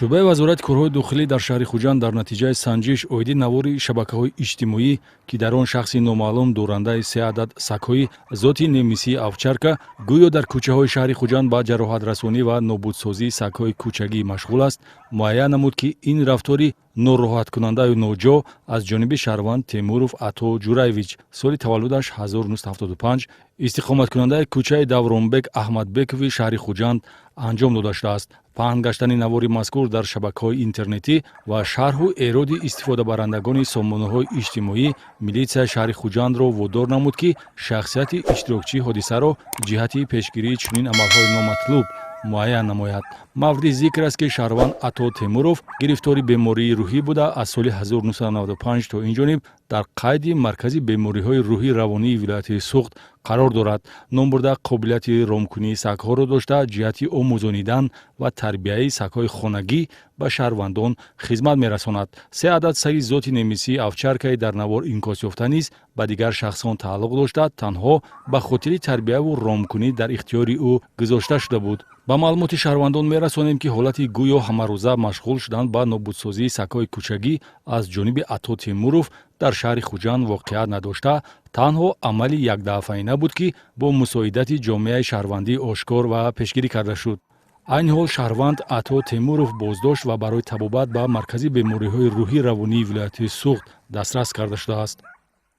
Шӯъбаи Вазорати корҳои дохилӣ дар шаҳри Хуҷанд дар натиҷаи санҷиш оиди навори шабакаҳои иҷтимоӣ, ки дар он шахси номаълум, дорандаи се адад сагҳои зоти немисии овчарка, гӯё дар кӯчаҳои шаҳри Хуҷанд ба ҷароҳатрасонӣ ва нобудсозии сагҳои кӯчагӣ машғул аст, муайян намуд, ки ин рафтори нороҳаткунандаю ноҷо аз ҷониби шаҳрванд Темуров Ато Ҷураевич, соли таваллудаш 1975, истиқоматкунандаи кӯчаи Давронбек Аҳмадбекови шаҳри Хуҷанд анҷом дода шудааст. Паҳн гаштани навори мазкур дар шабакаҳои интернетӣ ва шарҳу эроди истифодабарандагони сомонаҳои иҷтимоӣ милитсияи шаҳри Хуҷандро водор намуд, ки шахсияти иштирокчии ҳодисаро ҷиҳати пешгирии чунин амалҳои номатлуб муайян намояд. Мавриди зикр аст, ки шаҳрванд Ато Темуров гирифтори бемории рӯҳӣ буда, аз соли 1995 то ин ҷониб дар қайди Маркази бемориҳои рӯҳӣ равонии вилояти Суғд қарор дорад. Номбурда қобилияти ромкунии сагҳоро дошта, ҷиҳати омӯзонидан ва тарбияи сагҳои хонагӣ ба шаҳрвандон хизмат мерасонад. Се адад саги зоти немисии овчаркаи дар навор инъикосёфта низ ба дигар шахсон тааллуқ дошта, танҳо ба хотири тарбияву ромкунӣ дар ихтиёри ӯ гузошта шуда буд. Ба маълумоти шаҳрвандон мерасонем, ки ҳолати гӯё ҳамарӯза машғул шудан ба нобудсозии сагҳои кӯчагӣ аз ҷониби Ато Темуров дар шаҳри Хуҷанд воқеат надошта, танҳо амали якдафъаина буд, ки бо мусоидати ҷомеаи шаҳрвандӣ ошкор ва пешгирӣ карда шуд. Айни ҳол шаҳрванд Ато Темуров боздошт ва барои табобат ба Маркази бемориҳои рӯҳӣ равонии вилояти Суғд дастрас карда шудааст.